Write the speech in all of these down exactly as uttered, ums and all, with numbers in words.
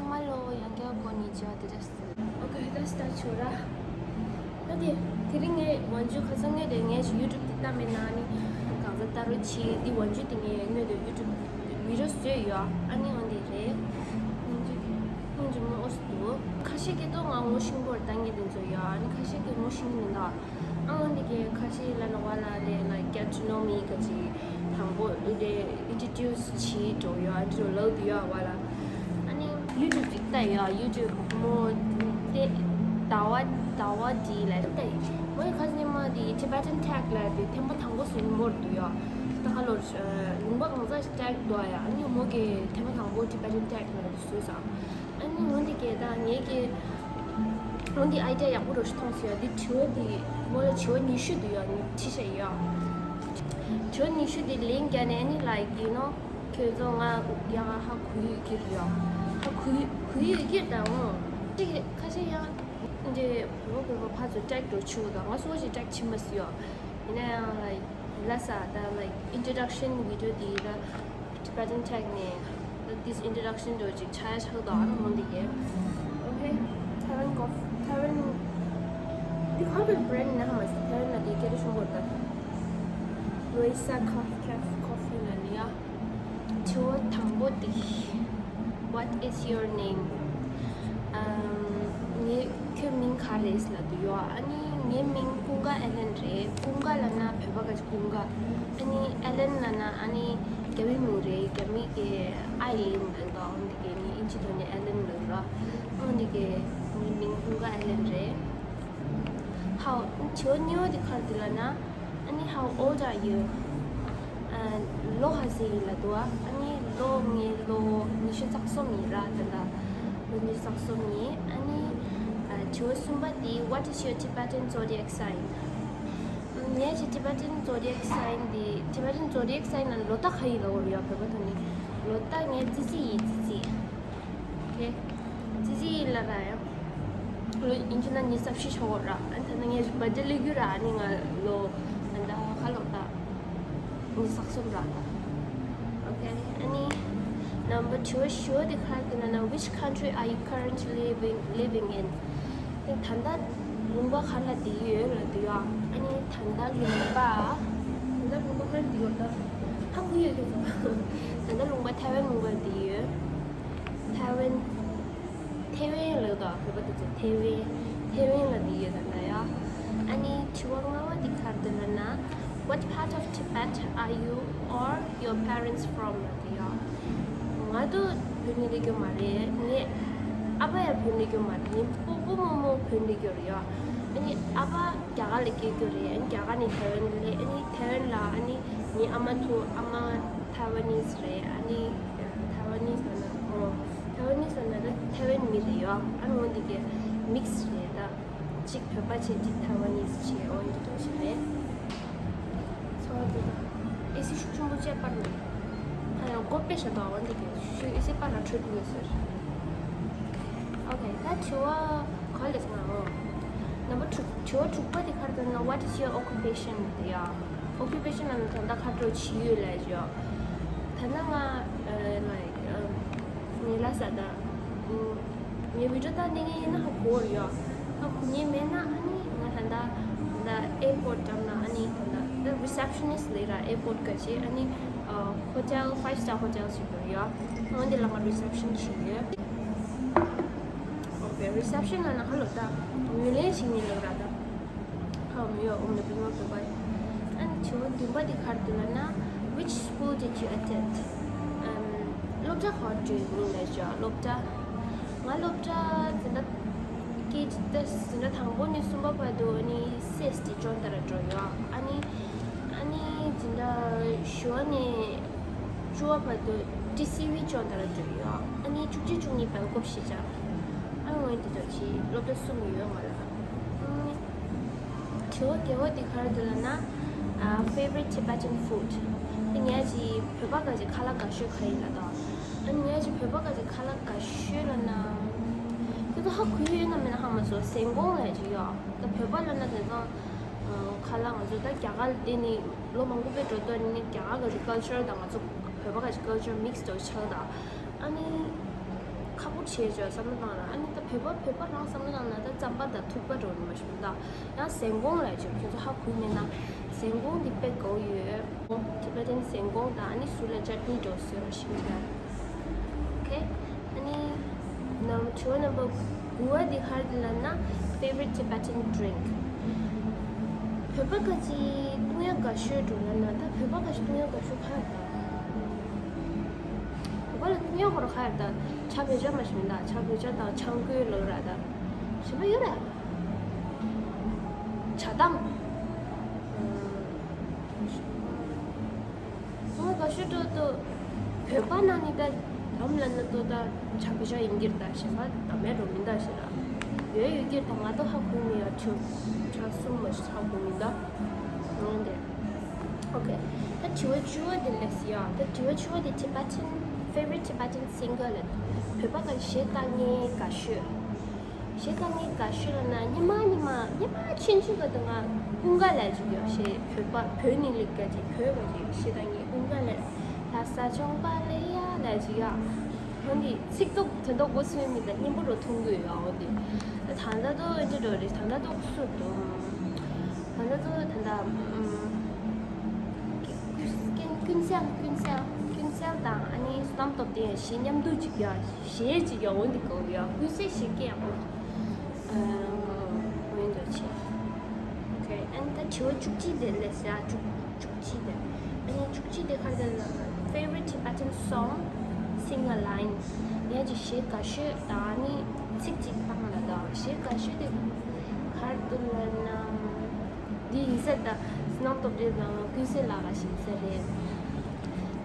མ་ལོ་ཡང་བསྐྱར་གོ་ནི་ཅི་བ་དེ་འདྲ་སི། ཨོ་ཁེ་ད་སི་ཊར་ཆོ་ར། ད་དེ་དེ་རིང་ངས་ཝན་ཇུ་ཁ་སང་ངས་དེ་ངས་ཡུ་ཊུབ་དེ་ལྟ་མེད་ན་ནི་གང་ཟག་ལྟ་རོགས་བྱེད་དེ་ཝན་ཇུ་དེ་ངས་ངས་དེ་ཡུ་ཊུབ་བི་ཌི་ཡོ་བཟོས་ཡོད། ཨ་ནི་འོན་དེ་རེད། ཝན་ཇུ་ཝན་ཇུ་མོ་ཨོ་སི་འདུག་ཁ་ཤས་ཀྱིས་ཏོ་ང་ངོ་ཤེས་ཀྱི་ཡོད་རེད། ད་ངས་དེ་ཚོ་ཡོད། ཨ་ནི་ཁ་ཤས་ཀྱིས་ངོ་ཤེས་ཀྱི་མི་འདུག་ཨང་འདི་གའི་ཁ་ཤས་ལ་ནོ་བ་ལ་དེ་like get to know me ག་ཅིག་དང་པོ་དེ་introduce བྱེད་འགྲོ་ཡོད། ཨ་འདི་ལོ་དུ་ཡོད་བ་ལ། ཨ་ནི་ཡུ་ཊུབ་ཅིག་ལྟ་ཡོད། ཡུ་ཊུབ་མོ་དེ་ཟླ་བ་ཟླ་བ་འདི་ལ་ལྟ་ཡོད། མོའི་ཁ་ཤས་མ་དེ་Tibetan tag ལ་དེ་ཐེངས་མ་དང་པོ་སུ་མོར་དུ་ཡོད། ད་ཁ་ལོར་ལུང་པ་གང་ཟག་ཞིག་tag འདུག་ཡ། ཨ་ནི་མོ་གི་ཐེངས་མ་དང་པོ་Tibetan tag ལ་དུ་བཟོས་སོང་། ཨ་ནི་འོན་ཏེ་གལ་ཏེ་ངས་ཀྱི་འོན་ཏེ་ཨའི་ཌི་ཡ་ཡག་པོ་རོ་ཞིག་མཐོང་སོང་ཡ། འདི་དྲི་བ་འདི་མོ་ལ་དྲི་བ་ཉི་ཤུ་འདུག་ཡ། ནི་ཁྲི་ཤ་ཡ། དྲི་བ་ཉི་ཤུ་འདི་ལན་རྒྱག་ནས་ནི་like you know ཁྱོད་ཚོ་ང་ཡ་ཧ་གོ་ཡོད་ཀྱི་རེད་ཡ། ཧ་གོ་ཡོད་གོ་ཡོད་ཀྱི་རེད་ད། འོང་ཁྲི་ཁ་ཤས་ཡང་འདི་བོ་བོ་བོ་ཕ་ཚོ་ཊེག་འགྲོ་ཆུག་ད་ང་སོ་ཞིག་ཊེག་ཆི་མ་སི་ཡ། ཡིན་ན་ཡང་like ལ་ས་ད་like introduction video འདི་ད། Tibetan tag ནས་this introduction འདྲ་ཅིག་ཆ་ཡ་ཆགས་དང་མོ་འདི་གས། Okay, Taiwan coffee, Taiwan འདི་ག་གི་brand ན་མ་སི། Taiwan ན་འདི་སྐད་རེ་ཆུང་པོ་ད། Roisa Coffee Cafe Coffee ན་ནི་ཡ། དྲི་བ་དང་པོ་འདི། What is your name? ཨམ། ངའི་ཁྱོད་མིང་ག་རེད་ལབ་དུས་ཡོ། ཨ་ནི་ངའི་མིང་ཀུན་དགའ་ཨེ་ལན་རེད། ཀུན་དགའ་ལབ་ན་བོད་པ་ག་ཅིག་ཀུན་དགའ། ཨ་ནི་ཨེ་ལན་ལབ་ན་ཨ་ནི་རྒྱ་མི་མིང་རེད། རྒྱ་མི་གི་ཨའི་ལིན་ལབ་འདུག་འོན་ཏེ་གི་ངའི་ཨིན་ཇི་ཐོག་ནས་ཨེ་ལན་ལབ་ར། འོན་ཏེ་གི་ངའི་མིང་ཀུན་དགའ་ཨེ་ལན་རེད། How དྲི་བ་གཉིས་པ་དེ་ག་རེ་འདུག་ལབ་ན། ཨ་ནི་how old are you? ཨ། ལོ་ག་ཚོད་ཡིན་ལབ་འདུག་ཨ་ནི་ལོ་ངའི་ལོ་ཉི་ཤུ་རྩ་གསུམ་ཡིན་ར། ད་ལྟ་ལོ་ཉི་ཤུ་རྩ་གསུམ་ཡིན། ཨ་ནི་ཨ། དྲི་བ་གསུམ་པ་དེ། What is your Tibetan zodiac sign? ངའི་ཅི་Tibetan zodiac sign དེ། Tibetan zodiac sign ལ་ལོ་རྟགས་ག་ཡིན་ལབ་པ་རེད་ཡ། བོད་པ་ཐོག་ནས་ལོ་རྟགས་ངའི་ཙི་ཙི་ཡིན། ཙི་ཙི། Okay, ཙི་ཙི་ལ་ར་ཡང་། ལོ་ཡིན་གྱི་ན་ཉི་ཤུ་རྩ་བཞི་ཆགས་ཡོད་ར། ཨ་ད་ནི་ངའི་བར་ཌེ་སླེབས་རྒྱུ་ར། ཨ་ནི་ང་ལོ་ཨ་ད་ག་ལོ་ད་ཉི་ཤུ་རྩ་གསུམ་ར་ད། Okay, ཨ་ནི་number two ཤོ་དེ་ག་རེ་ན། Which country are you currently living living in? ད་ལྟ་ལུང་པ་ག་ལ་བསྡད་ཡོད་ལབ་དུས་ཡ། ཨ་ནི་ད་ལྟ་ལུང་པ། ད་ལྟ་ལུང་པ་ག་ལ་བསྡད་ཡོད་ད། ཧ་གོ་ཡོད་ཀྱི་འདུག་ད་ལྟ་ལུང་པ་ཐའེ་ཝན་ལུང་པ་བསྡད་ཡོད། ཐའེ་ཝན། ཐའེ་ཝན་ལབ་དང་བོད་པ་དེ་ཚོ་ཐའེ་ཝན། ཐའེ་ཝན་ལ་བསྡད་ཡོད་ད་ལྟ་ཡ། ཨ་ནི་དྲི་བ་ལྔ་པ་འདི་ག་རེ་འདུག་ལབ་ན། What part of Tibet are you or your parents from? ལབ་དེ་ཡ། ང་ཚོ་བོད་ནས་སླེབས་ཡོད་མ་རེད། ངའི་ཨ་ཕ་ཡང་བོད་ནས་སླེབས་ཡོད་མ་རེད། ངའི་སྤོ་བོ་རྨོ་མོ་བོད་ནས་སླེབས་ཡོད་རེད་ཡ། ཨ་ནི་ཨ་ཕ་རྒྱ་གར་ལ་སྐྱེས་ཡོད་རེད། ཨ་ནི་རྒྱ་གར་ནས་ཐའེ་ཝན་སླེབས། ཨ་ནི་ཐའེ་ཝན་ལ་ཨ་ནི་ངའི་ཨ་མ་ཐུ་ཨ་མ་ཐའེ་ཝན་ནིས་རེད། ཨ་ནི་ཐའེ་ཝན་ནིས་ལབ་ན། ཨོ། ཐའེ་ཝན་ནིས་ལབ་ན་ད་ཐའེ་ཝན་མི་རེད་ཡ། ཨ་ནི་འོ་འདི་གའི་མིག་སི་རེད་ད། གཅིག་བོད་པ་བྱས། གཅིག་ཐའེ་ཝན་ནིས་བྱས། འོ་འདི་འདྲ་ཞིག་རེད། ཚོར་བ་འདུག་ད། ཨེ་སི་ཤུགས་ཆེན་པོ་བཅས་པར་མེད། ད་ཡང་སྒོ་ཕྱེ་བཞག་འདུག་འོ་འདི་གའི་ཤུ་ཨེ་སི་པར་ལ་འཕྲོད་འདུག་ཟེར། Okay, ད་དྲི་བ་ག་རེ་ལབ་ན། ཨོ། Number two དྲི་བ་དྲུག་པ་དེ་ག་རེ་འདུག་ན། What is your occupation? དེ་ཡ། Occupation ལབ་ན་ད་ལྟ་ག་འདྲ་བྱེད་ཡོད་ལབ་ཡ། ད་ནང་ང་ཨ་like ཨ་ངའི་ལ་ས་ད་ངའི་བི་ཌི་ཡོ་ལྟ་ནས་ངའི་ཡིན་ན་ཧ་གོ་ཡོད་ཡ། ཧ་གོ་ཉན་མེད་ན་ཨ་ནི་ང་ད་ལྟ་ད་ལྟ་ཨེར་པོར་ཊི་འགྲམ་ན་ཨ་ནི་ད་ལྟ་ད་receptionist ལས་ར། ཨེར་པོར་ཊི་ག་ཅི་ཨ་ནི་ཨ་hotel, five star hotel ཞིག་ཡོད་ཡ། འོ་འདི་ལ་ང་reception བྱེད་ཡོད། Okay, reception ལབ་ན་ཧ་ལོ་ད་ངོས་ལེན་བྱེད་མཁན་ལབ་ར་ད། ཧ་མི་ཡོད་ཨོམ་ནི་པི་མ་པི་པ། ཨ་ནི་དྲི་བ་བདུན་པ་དེ་ག་རེ་འདུག་ལབ་ན། Which school did you attend? ཨམ། སློབ་གྲྭ་ག་པར་འགྲོ་ཡིན་ལབ་ཅོ། སློབ་གྲྭ། ང་སློབ་གྲྭ་འཛིན་གྲྭ་ཀེ་ཇི་ད་འཛིན་གྲྭ་དང་པོ་ནས་གསུམ་པ་བར་དུ་ཨ་ནི་སི་ཨེས་ཊི་ཅོན་ཏ་ར་འགྲོ་ཡོད། ཨ་ནི་ཨ་ནི་འཛིན་གྲྭ་བཞི་པ་ནས་བཅུ་པ་བར་དུ་ཊི་སི་ཝི་ཅོན་ཏ་ར་འགྲོ་ཡོད། ཨ་ནི་བཅུ་གཅིག་བཅུ་གཉིས་སྦེལ་ཀོབ་གཞིས་ཆགས། ཨ་ནི་འོན་ཏེ་ད་ཅི་སློབ་གྲྭ་གསུམ་ཡོད་ང་ལ། དྲི་བ་བརྒྱད་པ་དེ་ག་རེ་འདུག་ལབ་ན། ཨ། Favorite Tibetan food? དེ་ངའི་ཅིག་བོད་པ་ག་ཅིག་ཁ་ལག་དགའ་ཤོས་ག་ཡིན་ལབ་དང་། ཨ་ངའི་ཅིག་བོད་པ་ག་ཅིག་ཁ་ལག་དགའ་ཤོས་ལབ་ན། ཁྱོད་ཚོ་ཧ་གོ་ཡོད་ན་མེད་ན་ཧ་མ་སོ། ཟན་གོང་ལབ་ཅིག་ཡོད། ད་བོད་པ་ལབ་ན་དེང་སང་ཁ་ལག་ང་ཚོ་ད་རྒྱ་གར་ལ་བསྡད་ནས་ལོ་མང་པོ་ཕེབས་འགྲོ་དུས་ནི་རྒྱ་གར་ག་ཅིག་ཀལ་ཅར་དང་ང་ཚོ་བོད་པ་ག་ཅིག་ཀལ་ཅར་མིག་སི་འདྲ་ཆགས་དང་། ཨ་ནི། ཁག་པོ་བྱས་བྱས་བསམ་བློ་བཏང་ར། ཨ་ནི་ད་བོད་པ་བོད་པ་རང་བསམ་བློ་བཏང་ན་ད་རྩམ་པ་དང་ཐུག་པ་འགྲོ་ནི་མ་ཤུ་ད། ཡང་ཟན་ཀོང་ལ་བྱས་ཁྱོད་ཚོ་ཧ་གོ་མེད་ན། ཟན་ཀོང་འདི་དཔེ་དགའ་བོ་ཡོད། Tibetan ཟན་ཀོང་དང་ཨ་ནི་ཟུར་ལ་ཅཊ་ནི་འགྲོ་བཟོས་ར་ཞིམ་ཅིག་ཡ། Okay. ཨ་ནི་ནམ་དྲི་བ་number དགུ་བ་འདི་ག་རེ་འདུག་ལབ་ན། Favorite Tibetan drink. བོད་པ་ག་ཅིག་བཏུང་ཡ་དགའ་ཤོས་འགྲོ་ལབ་ན། ད་བོད་པ་ག་ཅིག་བཏུང་ཡ་དགའ་ཤོས་ག་རེ་ད། བོད་པ་ལ་བཏུང་ཡ་ཁོ་ར་ག་རེ་ད། ཇ་བོད་ཇ་མ་ཞིག་མིན་ད། ཇ་བོད་ཇ་དང་ཆང་ཁོལ་ལབ་ར་ད། གཞན་པ་ཡོད་ར། ཇ་དང་། ང་དགའ་ཤོས་འགྲོ་ཏོ། བོད་པ་ནང་ནི་ད་དམ་ལ་ན་ཏོ་ད་ཇ་བོད་ཇ་ཡིན་གྱིར་ད། གཞན་པ་ད་མེད་འགྲོ་མིན་ད་ཞེ་ད། ཡོད་ཡོད་གྱིར་ད། ང་ཏོ་ཧ་གོ་མི་ཡ་ཁྱོད་ཇ་གསུམ་མ་ཞིག་ཧ་གོ་མིན་ད། འོན་ཏེ། Okay. ད་དྲི་བ་བཅུ་བ་དེ་ལས་ཡ། ད་དྲི་བ་བཅུ་བ་དེ་Tibetan, favorite Tibetan singer ལ། བོད་པ་ག་གཞས་བཏང་མཁན་དགའ་ཤོས། གཞས་བཏང་མཁན་དགའ་ཤོས་ལབ་ན་སྔོན་མ་སྔོན་མ་སྔོན་མ་ཆུང་ཆུང་ག་དུས་ང་ཀུན་དགའ་ལབ་ཅིག་ཡོད་ཤེས། བོད་པ་བོད་ནས་སླེབས་མཁན་ཅིག་བོད་པ་ཅིག་གཞས་བཏང་མཁན་ཀུན་དགའ་ལབ། ལྷ་ས་ལྗོངས་པ་ལ་ཡ་ལབ་ཅིག་ཡ། འོ་འདི་ཚིག་ཐོག་དོན་དག་མགོ་ཚོས་མི་དང་སྙན་པོ་རུ་མཐོང་གི་ཡོད། འོ་འདི་ད་ད་ལྟ་དུ་འདི་འགྲོ་རེད། ད་ལྟ་དུ་སུ་འདུག་ད་ལྟ་དུ་ད་ལྟ་ཀུན་ཀུན་གསལ་ཀུན་གསལ་ཀུན་གསལ་དང་ཨ་ནི་བསོད་ནམས་སྟོབས་ལྡན་གཞས་མཉམ་དུ་ཅིག་ཡ། གཞས་ཅིག་ཡ། འོ་འདི་གོ་ཡ། ཀུན་གསལ་གཞས་སྐད་ཡག་པོ། ཨ། འོ་འདི་བྱས། Okay. ཨ་ནི་ད་དྲི་བ་བཅུ་གཅིག་དེ་ལས་ཡ། བཅུ་བཅུ་གཅིག་དེ། ཨ་ནི་བཅུ་གཅིག་དེ་ག་རེ་ལབ་ན། Favorite Tibetan song, sing a line. ཡ་ཅིག་གཞས་དགའ་ཤོས་དང་ཨ་ནི་ཚིག་ཅིག་བཏང་ལ་ད། གཞས་དགའ་ཤོས་དེ་ག་རེ་འདུག་ལབ་ན། འདི་ཡིན་ས་ད། བསོད་ནམས་སྟོབས་ལྡན་དང་ཀུན་གསལ་ལགས་ཀྱི་ཞིག་ས་རེད།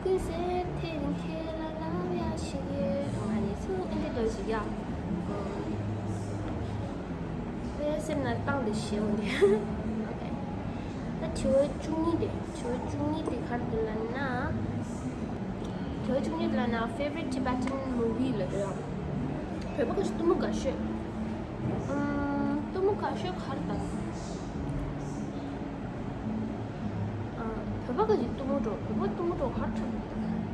ཀུན་གསལ་དེ་རིང་ཁྱེད་ལ་ལབ་ཡ་ཞིག་ཡོད། ང་ནི་ཚུར་ཨེ་འདྲ་འདྲ་ཞིག་ཡ། ཨེ་སེམས་ན་བཏང་དེ་ཞེ་འོ་ནི། Okay. ད་དྲི་བ་བཅུ་གཉིས་དེ། དྲི་བ་བཅུ་གཉིས་དེ་ག་རེ་འདུག་ལབ་ན། དྲི་བ་བཅུ་གཉིས་དེ་ལབ་ན། Favorite Tibetan movie ལབ་འདུག་ཡ། བོད་པ་ག་ཤོད་གཏུམ་མོ་དགའ་ཤོས། ཨམ། གཏུམ་མོ་དགའ་ཤོས་ག་རེ་ད། ཨ། བོད་པ་ག་ཅིག་གཏུམ་མོ་འགྲོ། བོད་པ་གཏུམ་མོ་འགྲོ་ག་འཁྲབ།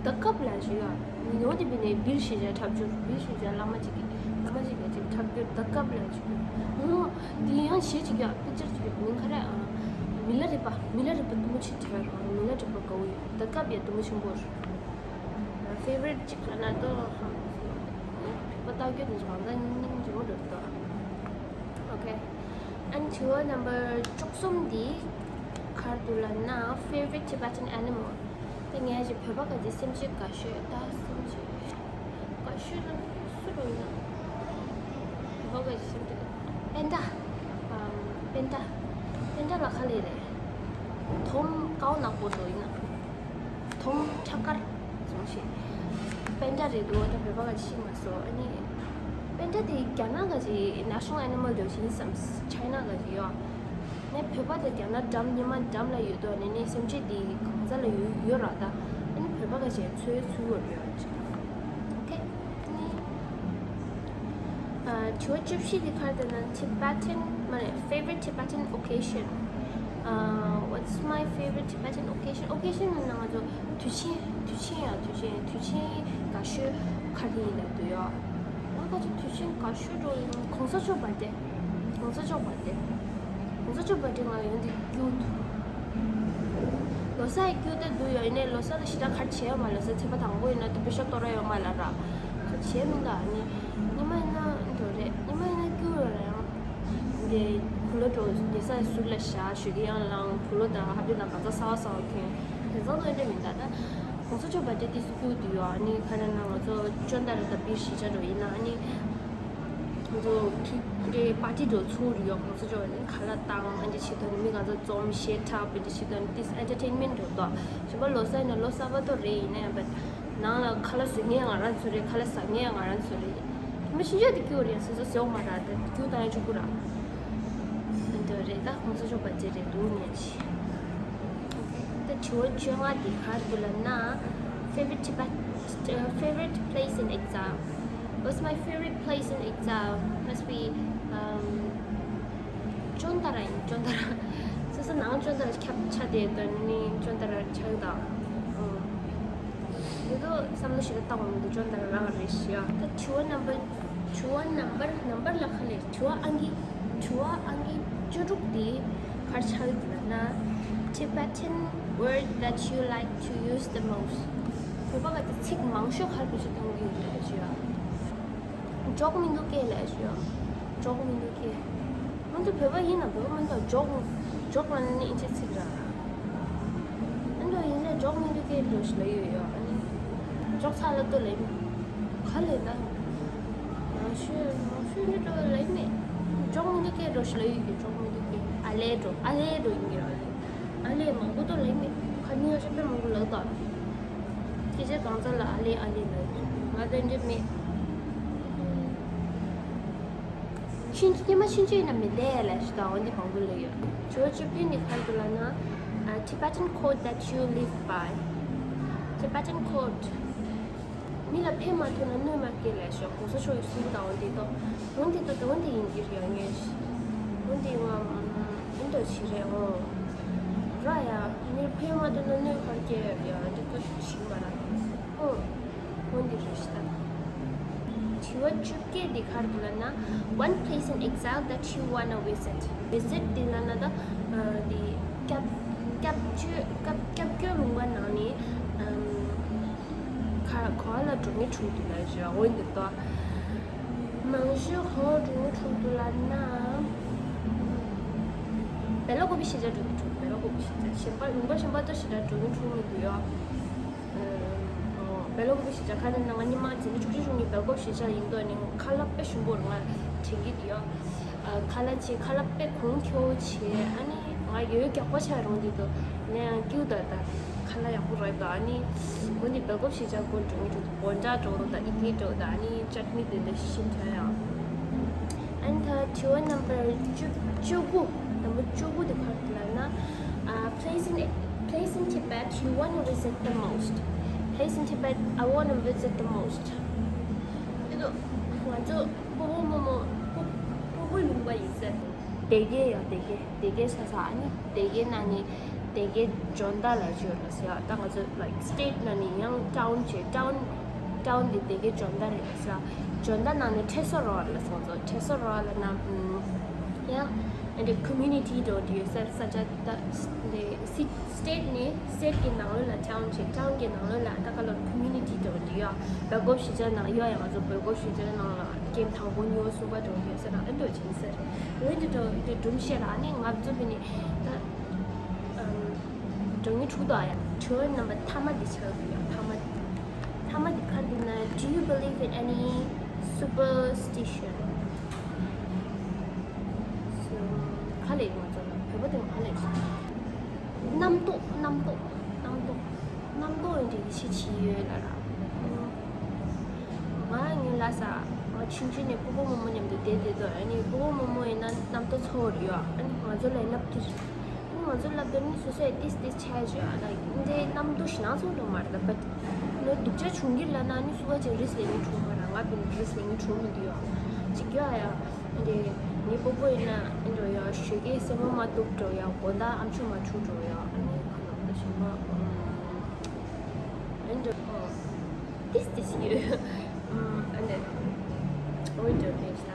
ད་སྐབས་ལ་ཞུ་ཡ། ཉོ་དེ་བི་ནས་བིར་ཤི་ཇ་འཁྲབ་རྒྱུ། བིར་ཤི་ཇ་བླ་མ་ཅིག་གི། བླ་མ་ཅིག་གི་ཅིག་འཁྲབ་རྒྱུ། ད་སྐབས་ལ་ཞུ་ཡ། འོ། དེ་ཡང་གཞས་ཅིག་ཡ། པིག་ཅར་ཅིག་ཡ། མིང་ག་རེ། ཨ། མི་ལ་རས་པ། མི་ལ་རས་པ་གཏུམ་མོ་ཆེ་དྲགས་ར། མི་ལ་རས་པ་དགའ་བོ་ཡོད། ད་སྐབས་ཡ་གཏུམ་མོ་ཆེན་པོ་རེད། ཕེ་ཝ་རིཊ་ཅིག་ལ་ན་ཏོ། བོད་པ་ལྟ་རྒྱུ་དེ་ཚོ་གང་ལྟར་སྙིང་རྗེ་མོ་འགྲོ་འདུག Okay. And དྲི་བ་number བཅུ་གསུམ་འདི་ག་རེ་འདུག་ལབ་ན། Favorite Tibetan animal. ད་ངའི་ཅིག་བོད་པ་ག་ཅིག་སེམས་ཅན་དགའ་ཤོས། ད་སེམས་ཅན་དགའ་ཤོས་ལ་སུ་འགྲོ་ཡིན་ན། བོད་པ་ག་ཅིག་སེམས་ཅན། པེན་ཌ། ཨམ། པེན་ཌ། པེན་ཌ་ལ་ཁ་ལས་རེད། དོམ་ཀའོ་ནག་པོ་འགྲོ་ཡིན་ན། དོམ་ཁྲ་དཀར་བཟུང་ཞིག་པེན་ཌ་རེད་འདུག་ད་བོད་པ་ག་ཅིག་ཤེས་མ་སོང་། ཨ་ནི་པེན་ཌ་དེ་རྒྱ་ནག་ག་ཅིག་national animal འདྲ་ཞིག་ཡིན་བསམ། ཆའི་ན་ག་ཅིག་ཡོད། ནས་བོད་པ་དང་རྒྱ་ནག་འགྲམ་ཉི་མ་འགྲམ་ལ་ཡོད་དོ། ནས་ནས་སེམས་ཅན་དེ་གང་ས་ལ་ཡོད་ཡོད་ར་ད། ཨ་ནི་བོད་པ་ག་ཅིག་འཚོའི་ཚུལ་བར་ཡོད་ཅིག Okay. ཨ། དྲི་བ་བཅུ་བཞི་དེ་ག་རེ་ལབ་ན། Tibetan མ་རེད། Favorite Tibetan occasion. Uh, what's my favorite Tibetan occasion? Occasion ལབ་ན་ང་ཚོ་དུས་ཆེན། དུས་ཆེན་ཡ། དུས་ཆེན། དུས་ཆེན་དགའ་ཤོས་ག་རེ་ཡིན་ལབ་འདོད་ཡོད། ང་ཁ་ཅིག་དུས་ཆེན་དགའ་ཤོས་འགྲོ་ཡིན་ན་གོང་ས་མཆོག་བར་ཐི་ཌེ། གོང་ས་མཆོག་བར་ཐི་ཌེ། གོང་ས་མཆོག་བར་ཐི་ཌེ་ང་ཡོང་དུས་སྐྱིད་པོ་འདུག་ལོ་གསར་ཡང་སྐྱིད་པོ་འདུག་ཡོད། ཡིན་ནའི་ལོ་གསར་ལ་ཞེ་དྲག་ག་རེ་བྱེད་ཡོད་མ་རེད། ལོ་གསར་ཚེས་པ་དང་པོ་ཡིན་ན་དུ་པེ་ཤ་གཏོར་ཡ་ཡོད་མ་རེད་ར། ག་རེ་བྱེད་མི་འདུག་ཨ་ནི་ཉི་མ་ཡིན་ན་འགྲོ་རེད། ཉི་མ་ཡིན་ན་སྐྱིད་པོ་རེད་ཡང་། འདི་བུ་ལོན་འགྲོ་སྡོད་སའི་ཟུར་ལ་བཞག་ཞུ་གི་ཡང་ལང་། བུ་ལོན་དང་ཧ་པི་དང་ག་ཚ་གསར་པ་གསར་པ་གྱོན། དེང་སང་དུ་ཨེ་འདྲ་མི་འདུག་ད་གོང་ས་མཆོག་བར་ཐི་ཌེ་དེ་སུ་སྐྱིད་པོ་འདུག་ཡོད། ཨ་ནི་ག་རེ་ན་ང་ཚོ་ཅོན་ཏ་ར་དང་བིར་གཞིས་ཆགས་འགྲོ་ཡིན་ན། ཨ་ནི་ང་ཚོ་ཁི་རེ་པར་ཊི་འགྲོ་ཚུགས་རེད་ཡོད། གོང་ས་མཆོག་ནི་ཁ་ལག་བཏང་། ཨ་འདྲ་བྱེད་དོ་ནི་མི་གང་ཚོ་འཛོམས་གཞས་འཁྲབ། ཨ་འདྲ་བྱེད་དོ་ནི་ཏིས་ཨེན་ཊར་ཊེན་མེན་ཊི་འགྲོ་དོ། གཞན་པ་ལོ་གསར་ཡིན་ན་ལོ་གསར་པ་ཏོ་རེད། ཡིན་ན་ཡང་བས་ནང་ལ་ཁ་ལག་བཟོ་མཁན་ང་རང་ཚོ་རེད། ཁ་ལག་ཟ་མཁན་ང་རང་ཚོ་རེད། མི་ཤིན་ཅོ་དེ་སྐྱིད་པོ་རེད། སོ་སོ་ཟེར་བ་མ་རེད། དེ་སྐྱིད་པོ་བཏང་ཡ་ཆོག་གི་ར། འདི་འདྲ་རེད། ད་གོང་ས་མཆོག་བར་ཐི་ཌེ་རེད་འདུག་ངས་ཅི། ད་དྲི་བ་བཅོ་ལྔ་འདི་ག་རེ་འདུག་ལབ་ན། Favorite Tibet, uh, favorite place in exile. What's my favorite place in exile? Must be, um, ཅོན་ཏ་ར་ཡིན། ཅོན་ཏ་ར། སོ་སོ་ནང་ཅོན་ཏ་ར་ཁྱབ་ཆ་དེ་དོན་ནི་ཅོན་ཏ་ར་ཆགས་དང་། འདི་ཚོ་ བསམ་བློ་ཞིག་ལ་བཏང་བ་མི་འདུག་ཅོན་ཏ་ལ་རག་རེད་ཤག་ད་དྲི་བ་ནམ་བར་དྲི་བ་ནམ་བར་ནམ་བར་ལ་ཁ་ལས་དྲི་བ་ཨང་ཀི་དྲི་བ་ཨང་ཀི་བཅུ་དྲུག་དེ་ག་རེ་ཆགས་ཡོད་ལབ་ན། Tibetan word that you like to use the most. བོད་པ་ག་དེ་ཚིག་མང་ཤོས་ག་རེ་བེད་སྤྱོད་གཏོང་གི་ཡོད་ལབ་ཞུ་ཡ། འཇོག་མི་འདུག་སྐད་ལབ་ཞུ་ཡ། འཇོག་མི་འདུག་སྐད། མི་འདུག་བོད་པ་ཡིན་ན་བོད་པ་མི་འདུག་འཇོག་འཇོག་ལབ་ན་ཨིན་ཇི་ཚིག་ར། ཨ་འདྲ་ཡིན་ན་འཇོག་མི་འདུག་སྐད་འགྲོ་ཞིག་ལབ་ཡོད་ཡོད། ཨ་ནི་འཇོག་ཚར་ལ་ལྟོས་ལབ་ཡིན། ག་ལབ་ན། མང་ཤོས་མང་ཤོས་འདི་འགྲོ་ལབ་ཡིན་མེད། འཇོག་མི་འདུག་སྐད་འགྲོ་ཞིག་ལབ་ཡོད་ཀྱི་འཇོག་མི་འདུག་སྐད་ཨ་ལས་འགྲོ་ཨ་ལས་འགྲོ་ཡིན་གྱི་ར་ལས། ཨ་ལས་མང་པོ་ཏོ་ལབ་ཡིན་མེད། ཁ་ཉིན་ང་ཤོད་པས་མང་པོ་ལབ་དང་། སྐད་ཆ་གང་ཚ་ལ་ཨ་ལས་ཨ་ལས་ལབ་ཡིན་ང་དོན་འགྲིག་མེད། ཕྱིན་སྐྱེས་མ་ཕྱིན་ཆད་ཡིན་ན་མི་ལས་ལས་ཞུ་དང་འོན་ཏེ་མང་པོ་ལས་ཡོད། ཇོ་ཅུ་པིན་ནི་ཁར་དུ་ལ་ན། Tibetan code that you live by. Tibetan code. མི་ལ་ཕན་མ་ཐོགས་ན་གནོད་མ་སྐྱེལ་ལས་ཞོག་གོང་ས་མཆོག་གི་གསུང་དང་འོན་ཏེ་ཏོ། འོན་ཏེ་ཏོ་འོན་ཏེ་ཡིན་གྱི་རེད་ངས། འོན་ཏེ་ང་ཨིན་དོ་ཞིག་རེད་འོ། ར་ཡ་མི་ལ་ཕན་མ་ཐོགས་ན་གནོད་ག་རེ་སྐྱེལ་ཡ་འདི་ཏོ་ཞིག་མ་ར། ཨོ། འོན་ཏེ་རེད་ཤི་ད། དྲི་བ་བཅུ་བརྒྱད་འདི་ག་རེ་འདུག་ལབ་ན། One place in exile that you wanna visit. Visit འདི་ལབ་ན་ད་འདི་སྐྱབས་སྐྱབས་བཅོལ་སྐྱབས་སྐྱབས་བཅོལ་ལུང་པ་ནང་ནས་ག་ག་ལ་འགྲོ་ངེས་བྱུང་འདུག་ལབ་ཞེས་འོན་ཏེ་ད། མང་ཤོས་ག་ལ་འགྲོ་ངེས་བྱུང་འདུག་ལབ་ན། བེ་ལ་ཀོ་བི་ཞེ་དྲག་འགྲོ་ངེས་བྱུང་བེ་ལ་ཀོ་བི་ཞེ་དྲག་གཞན་པ་ལུང་པ་གཞན་པ་ད་ཞེ་དྲག་འགྲོ་ངེས་བྱུང་མི་འདུག་ཡ། བེ་ལ་ཀོ་བི་ཞེ་དྲག་ཁ་ནས་ན་ང་ཉི་མ་འཛིན་གྲྭ་བཅུ་གཅིག་གཞུང་གི་བེ་ལ་ཀོ་བི་ཞེ་དྲག་ཡིན་མདོག་ནས་ཁ་ལག་དཔེ་ཞིམ་པོ་རེད་ང་དྲན་གྱི་འདུག་ཡ། ཁ་ལག་ཆེ་ཁ་ལག་དཔེ་གོང་ཁྱོ་ཆེ་ཨ་ནི་ང་ཡོད་རྒྱག་པ་ཆགས་རུང་འདི་དུ་ནས་ཡང་སྐྱིད་ད་ད་ཁ་ལག་ཡག་པོ་རེད་ད་ཨ་ནི་འོ་འདི་བེ་ལ་ཀོ་བི་ཞེ་དྲག་གོ་འགྲོ་ངེས་འགྲོ་འདུག་སྒོ་འདྲ་འགྲོ་འདུག་ད་ཨི་ཏི་འགྲོ་ད་ཨ་ནི་ཅཊ་ནི་དེ་འདྲ་ཞིམ་ཐོན་ཡ། And the tour number བཅུ་བཅུ་དགུ། Number བཅུ་དགུ་དེ་ག་རེ་ལབ་ན། Uh, place in place in Tibet you want to visit the most. Place in Tibet I want to visit the most. དེ་ཚོ་ང་ཚོ་སྤོ་བོ་རྨོ་མོ་སྤོ་སྤོ་བོ་ལུང་པ་ཡིན་ས། སྡེ་དགེ་ཡ་སྡེ་དགེ་སྡེ་དགེ་ས་ས་ཨ་ནི་སྡེ་དགེ་ན་ནི་སྡེ་དགེ་ཇོན་ཏ་ལ་ཞུ་ལ་ཟེར་ཡ་ད་ང་ཚོ་like state ན་ནི་ཡང་town བྱས་town town འདི་སྡེ་དགེ་ཇོན་ཏ་རེད་ལ་ས། ཇོན་ཏ་ནང་ནས་ཁྲེ་སོ་རོ་ལ་སོང་ཚོ་ཁྲེ་སོ་རོ་ལ་ན་ཡང་འདི་community འགྲོ་འདི་ཡོད་ས་ས་ཆ་ད་འདི་སི་state ནས state གི་ནང་ལོགས་ལ་town བྱས་town གི་ནང་ལོགས་ལ་ད་ག་ལོར་community འགྲོ་འདི་ཡོད་བལ་ཀོབ་གཞིས་ཆགས་ནང་ཡོད་ཡང་ང་ཚོ་བལ་ཀོབ་གཞིས་ཆགས་ནང་ལ་ཀེམ་དང་པོ་གཉིས་པ་གསུམ་པ་འགྲོ་འདི་ཡོད་ས་ན་ཨ་འགྲོ་བྱས་ས་རེད། འོན་ཏེ་འགྲོ་འདི་སྒྲུང་བཤད་ལ་ཨ་ནི་ང་ཚོ་བི་ནི་ད། འགྲོ་ངེས་འཁྲུག་དོ་ཨ་ཡ། དྲི་བ་རྣམ་པ་ཐ་མ་འདི་ཆགས་འདུག་ཡ་ཐ་མ། ཐ་མ་འདི་ག་རེ་འདུག་ན Do you believe in any superstition? ག་ལས་ང་ཚོ་ལ་བོད་པ་དེ་ག་ལས་རྣམ་རྟོག་རྣམ་རྟོག་རྣམ་རྟོག་རྣམ་རྟོག་ཡིན་འདྲ་གི་ཤི་ཆི་ཡོད་ལ་ར། ང་ངའི་ལ་ས་ང་ཆུང་ཆུང་ནས་སྤོ་བོ་རྨོ་མོ་མཉམ་དུ་བསྡད་བསྡད་དོ་ཨ་ནི་སྤོ་བོ་རྨོ་མོ་ཡིན་ན་རྣམ་རྟོག་ཚ་བོ་རེད་ཡོད་ཨ་ནི་ང་ཚོ་ལ་ཡིན་ན་ཕིར། ང་ཚོ་སློབ་དེབ་ནི་སོ་སོས་ཏིས་ཏིས་ཆ་བཞག་ལ་འདི་རྣམ་རྟོག་ཞེ་སྣང་ཚོགས་འགྲོ་མ་རེད་ད་བད། ནོར་སྡུག་ཅག་བྱུང་གི་ལ་ན་ནི་སུ་ག་ཅིག་རིས་ལས་ངན་བྱུང་མ་ར་ང་བི་རིས་ལས་ངན་བྱུང་མི་འདུག་ཡོ། ཅིག་ཡོ་ཡ། འདི་ངའི་སྤོ་བོ་ཡིན་ན་ཨེ་འགྲོ་ཡོ་ཞོད་ཀའི་སེན་མོ་མ་གཏུབ་འགྲོ་ཡོ་དགོང་དག་ཨམ་ཆུ་མ་འཁྲུ་འགྲོ་ཡོ་ཨ་ནི་ཁ་ལག་ད་ཞིམ་པ་ཨེ་འགྲོ་ཨོ། ཏིས་ཏིས་ཡོད་ཨ་ནི་ཨོ་འགྲོ་རེད་ཤ།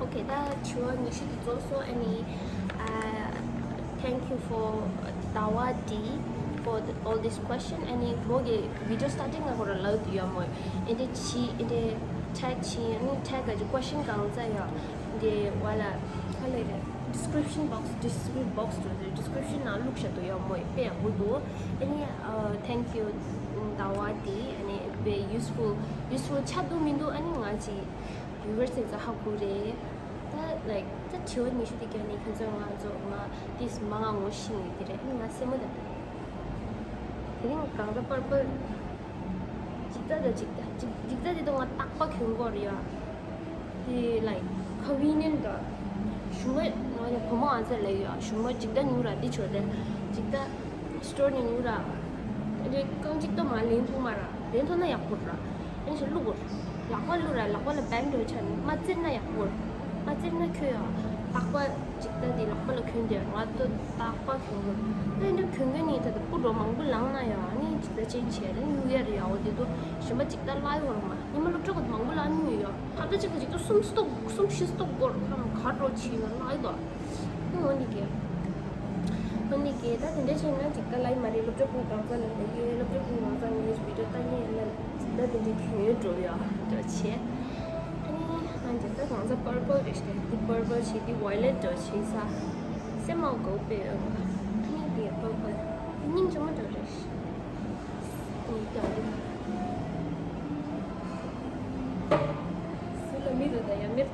Okay, ད་དྲི་བ་ཉི་ཤུ་དེ་རྫོགས་སོང་ཨ་ནི། Uh, thank you for Dawa D for the, all this question. ཨ་ནི་མོ་གི་video starting ང་ཁོ་ར་ལབ་དུ་ཡོད་མོ། ཨེ་འདྲ་ཆི་ཨེ་འདྲ་tag ཆི་ཨ་ནི་tag ག་ཅི་question གང་ཚ་ཡོད། འདི་བ་ལ་ཁ་ལེ་རེད། Description box, description box དུ་description ནང་བླུགས་བཞག་དུ་ཡོད་མོ་དཔེ་ཡག་པོ་འདུག་ཨ་ནི་uh, thank you Dawa D. ཨ་ནི་very useful, useful ཆགས་འདུག་མི་འདུག་ཨ་ནི་ང་ཅི། Viewers ཚོ་ཧ་གོ་རེད། ད་like ད་དྲི་བ་ཉི་ཤུ་དེ་བརྒྱབ་ནས་ཁྱོད་ཚོ་ང་ཚོ་ང་ཏིས་མ་ང་ངོ་ཤེས་ཡོད་ཀྱི་རེད་ང་སེམས་མ་ད། དེ་རིང་གང་ལྟར་པར་པར་ཇི་ལྟ་དང་ཇི་ལྟ་ཇི་ཇི་ལྟ་དེ་དང་ང་རྟག་པ་གྱོན་གོ་རེད་ཡ། དེ་like convenient ད། གཞུང་མ་ང་ནས་བུ་མོ་ང་ཚོ་ལས་ཡོད་གཞུང་མ་ཇི་ལྟ་ཉུང་ར་འདི་ཆོ་དེ་ཇི་ལྟ་store ནས་ཉུང་ར། དེ་རྐང་གཅིག་ཏུ་མ་ལེན་ཐུབ་མ་ར་ལེན་ཐུབ་ན་ཡག་པོ་ར། ཨེ་ཞིག་བླུག་གོ། ལག་པ་བླུག་ར་ལག་པ་ལ་བན་འགྲོ་ཆ་ནི་མ་བཙིར་ན་ཡག་པོ། མ་བཙིར་ན་ཁྱོད་ཡ། རྟག་པ་ཅིག་ད་དེ་ལག་པ་ལ་གྱོན་དེ་ང་ཚོ་རྟག་པ་གྱོན་དགོས། ད་འདི་གྱོན་གྱོན་ནི་ད་ད་སྤུ་གྲོགས་མང་པོ་ལངས་ན་ཡང་ནི་ཅིག་ད་ཅན་བྱས་ད་གཡུག་ཡར་ཡའོ་དེ་དུ་གཞན་པ་ཅིག་ད་ལ་ཡོད་མ་ཉི་མ་སློབ་གྲྭ་གི་མང་པོ་ལ་ཉུལ་ཡོད། ད་ད་ཅིག་ད་ཅིག་ད་གསུམ་སྟོག་གསུམ་བཞི་སྟོག་སྐོར་ཁམ་ག་འགྲོ་ཆི་ཡོད་ལ་ཡོད་དོ། ཨོ་ནི་གེ། ཨོ་ནི་གེ་ད་དེ་འདྲ་བྱས་ན་ཅིག་ད་ལ་ཡི་མ་རེད། སློབ་གྲྭ་ཕུང་གང་ཚ་ལ་འདི་གེ་སློབ་གྲྭ་ཕུང་གང་ཚ་ངས་བི་ཌིའོ་ལྟ་ཉན་ཡིན་ན་ད་དེ་འདྲ་གྱོན་ཡོད་འགྲོ་ཡོད་འགྲོ་ཆེ། ཨ་ནི་ང་འདི་ད་གང་ཚ་པར་པལ་རེད་ཤག་འདི་པར་པལ་བྱས་འདི་ཝའི་ལེཊ་འགྲོ་བྱས་ས་སེ་མའོ་གོ་པེ་ཨ་ནི་འདི་པར་པལ་སྙིང་རྗེ་མོ་འདྲ་རེད། ནི་ད་འདི་སུ་ལ་མི་རེད་ད་ཡ་མེད།